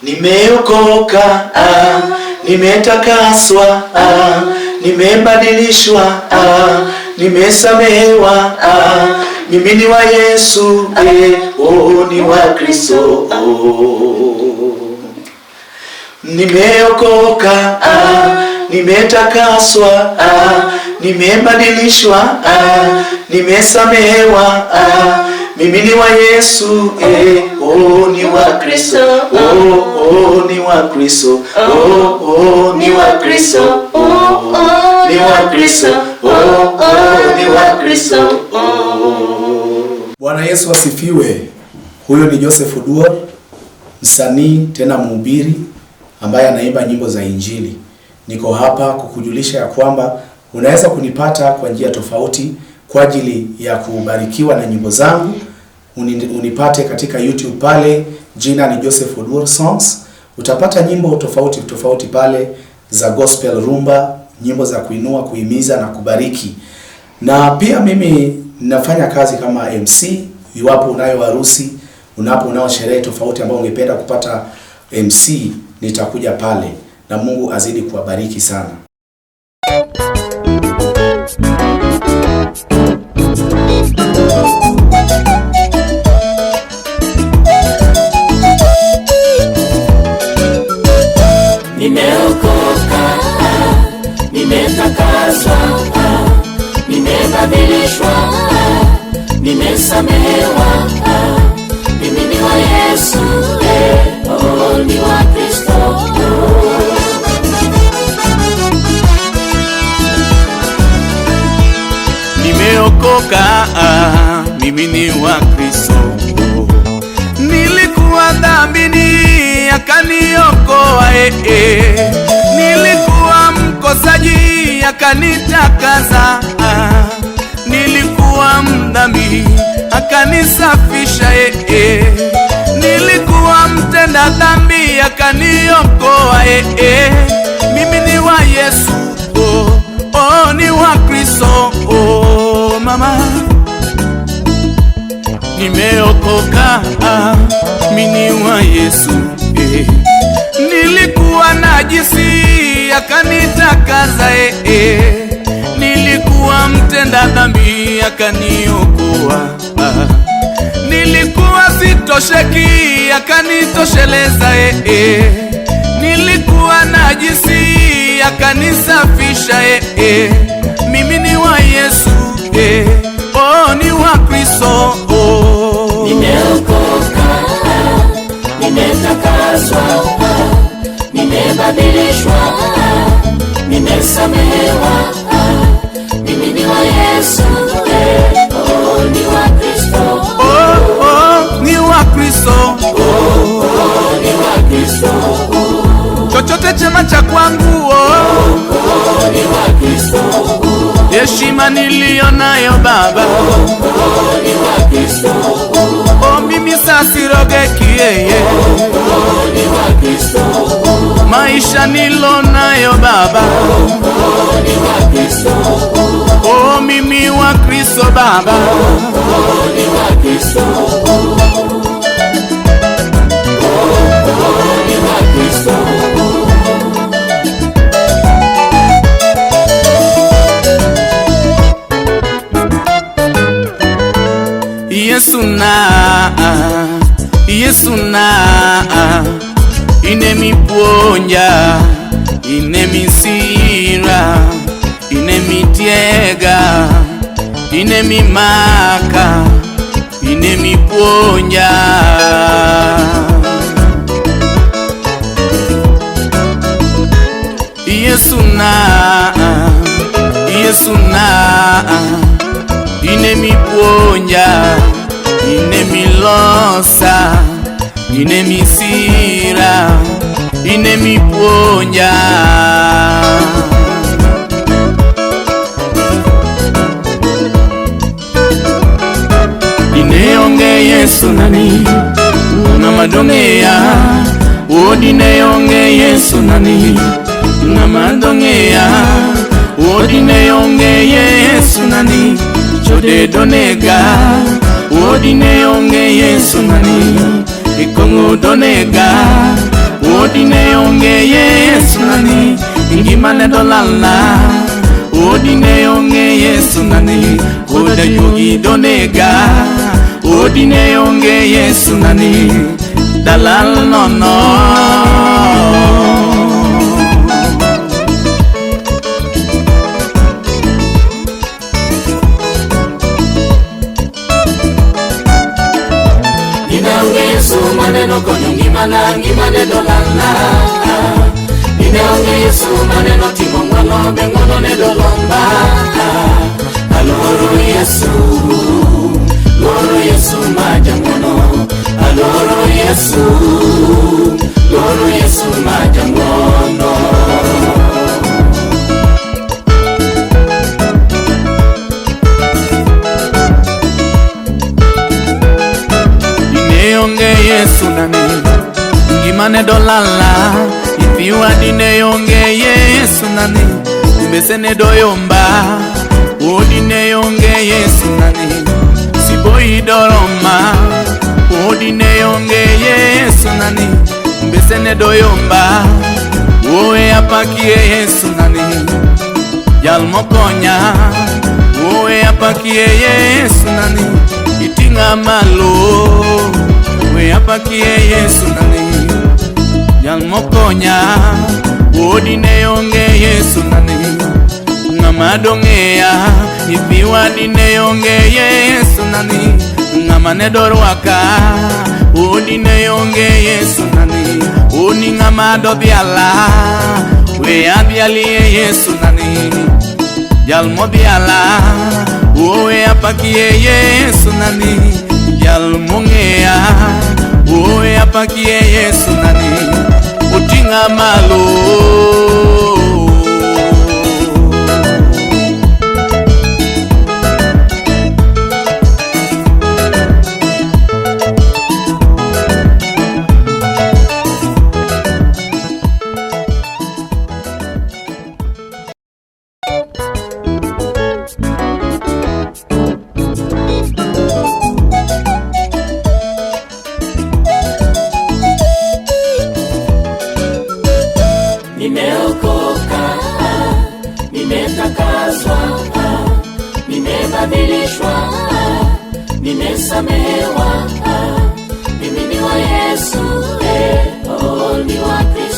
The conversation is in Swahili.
Nimeokoka, nimetakaswa, nimebadilishwa, nimesamehewa, mimi ni wa Yesu, oh, ni wa Kristo. Oh. Nimeokoka, nimetakaswa, nimebadilishwa, nimesamehewa, mimi ni wa Yesu, oh, ni wa Kristo, oh, oh, ni wa Kristo, oh, oh, ni wa Kristo, oh, ni wa Kristo, oh, oh, ni wa Kristo, oh. Bwana Yesu asifiwe. Huyo ni Joseph Oduor, msanii tena mhubiri ambaye anaimba nyimbo za Injili. Niko hapa kukujulisha ya kwamba unaweza kunipata kwa njia tofauti kwa ajili ya kubarikiwa na nyimbo zangu. Unipate katika YouTube pale, jina ni Joseph Oduor Songs. Utapata nyimbo tofauti tofauti pale za gospel, rumba, nyimbo za kuinua, kuhimiza na kubariki. Na pia mimi nafanya kazi kama MC. Iwapo unayo harusi, unao sherehe tofauti ambayo ungependa kupata MC, nitakuja pale, na Mungu azidi kuwabariki sana. Nimeokoka, nimetakaswa, nimebadilishwa, nimesamehewa, mimi ni wa Yesu, oh, ni wa Kristo. Nimeokoka, mimi ni wa Kristo. Nilikuwa dhambini, akaniokoa. Nilikuwa mkosaji, akanitakasa. Nilikuwa mdhambi, akanisafisha. Nilikuwa mtenda dhambi, akaniokoa. Mimi ni wa Yesu, oh, oh, ni wa Kristo, oh, mama. Nimeokoka, mimi ni wa Yesu. Nilikuwa najisi, akanitakasa. Nilikuwa mtenda dhambi, akaniokoa. Nilikuwa sitosheki, akanitosheleza. Nilikuwa najisi, akanisafisha. Mimi ni wa Yesu, oh, ni wa Kristo, oh. Nimeokoka, nimetakaswa, nimebadilishwa, nimesamehewa, mimi ni wa Yesu, oh, ni wa Kristo. Oh, oh, ni wa Kristo, oh, ni wa Kristo. Chochote chema cha kwangu, oh, oh, ni wa Kristo. Heshima niliyo nayo Baba, oh, ni wa Kristo. Oh, mimi sasirogeki, yeye, oh, ni wa Kristo. Maisha nilo nayo Baba, oh, ni wa Kristo. Oh, mimi wa Kristo Baba, oh, ni wa Kristo. Oh, ni wa Kristo. Yesu na, Yesu na, inemipuonja, inemisira, inemitiega, inemimaka, inemipuonja. Yesu na, Yesu na, inemipuonja, inemilosa, inemisira, inemipuonja. Dineonge Yesu nani ngamadongea, o dineonge Yesu nani ngamadongea, o dineonge Yesu nani chode donega, o dineonge Yesu nani ikongo donega, onge Yesu nani, ngimane dolalna. Odine onge Yesu nani, koda juogi donega. Odine onge Yesu nani, dalal nono. Nimeonge Yesu maneno konyo ngimana, ngimane dolalna. Nimeonge Yesu maneno timo ng'wono, be ng'wono ne dolomba. Aluoro Yesu, luoro Yesu ma jang'wono. Aluoro Yesu, luoro Yesu ma jang'wono. Dine onge Yesu nani, ngimane dolala. Ithiwa dine onge Yesu nani, mbesene doyomba. O dine onge Yesu nani, siboi doroma. O dine onge Yesu nani, mbesene doyomba. Owe apakie Yesu nani, jal mokonya. Owe apakie Yesu nani, iting'a malo. Owe apakie Yesu nani, jal mokonya. Odine onge Yesu nani, ng'ama dong'eya. Nyithiwa dine onge Yesu nani, ng'ama ne dorwaka. Odine onge Yesu nani, oni ng'ama dodhiala. We adhialie Yesu nani, jal modhiala. Owe apakie Yesu nani, jal mong'eya. Owe apakie Yesu nani, oting'a malo. Nimeokoka, nimetakaswa, nimebadilishwa, nimesamehewa. Mimi ni wa Yesu, oh, ni wa Kristo.